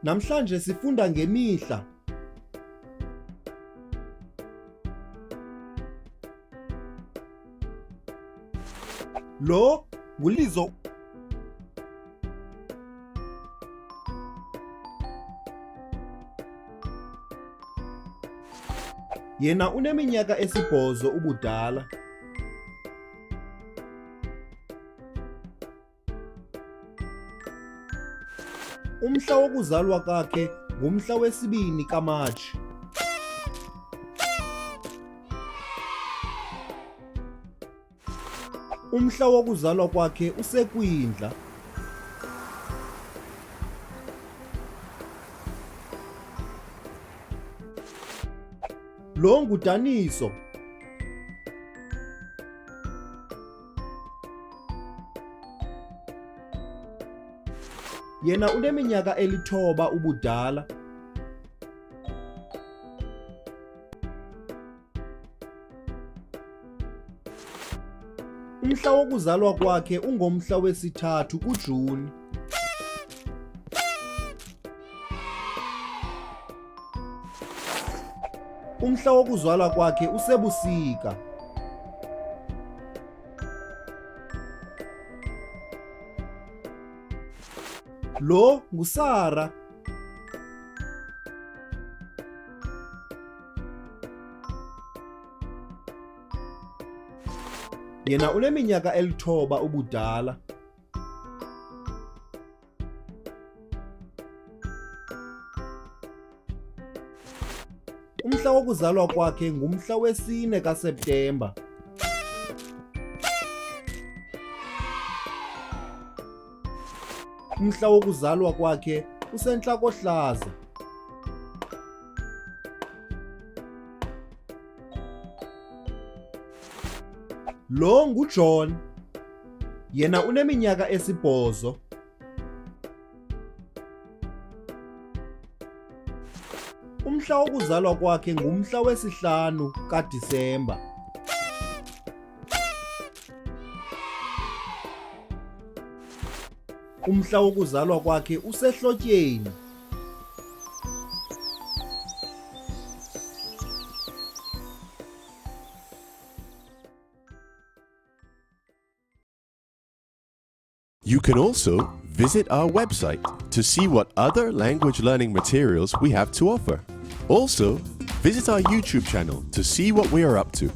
Namhlanje sifunda ngemihla. Lo nguLizo. Yena uneminyaka esibhozo ubudala. Umhla wokuzalwa kwakhe ngumhla wesibini kaMatshi. Umhla wokuzalwa kwakhe usekwindla. Lo nguDaniso. Yena uneminyaka elithoba ubudala. Umhla wokuzalwa kwakhe ungomhla wesithathu kuJuni. Umhla wokuzalwa kwakhe usebusika. Lo nguSara. Yena uneminyaka elithoba ubudala. Umhla wokuzalwa kwakhe ngumhla wesine kaSeptemba. Umhla wokuzalwa kwakhe usentla kohlaza. Lo nguJohn. Yena uneminyaka esibhozo. Umhla wokuzalwa kwakhe ngumhla wesihlanu kaDisemba. Umhla wokuzalwa kwakhe usehlotyeni. You can also visit our website to see what other language learning materials we have to offer. Also, visit our YouTube channel to see what we are up to.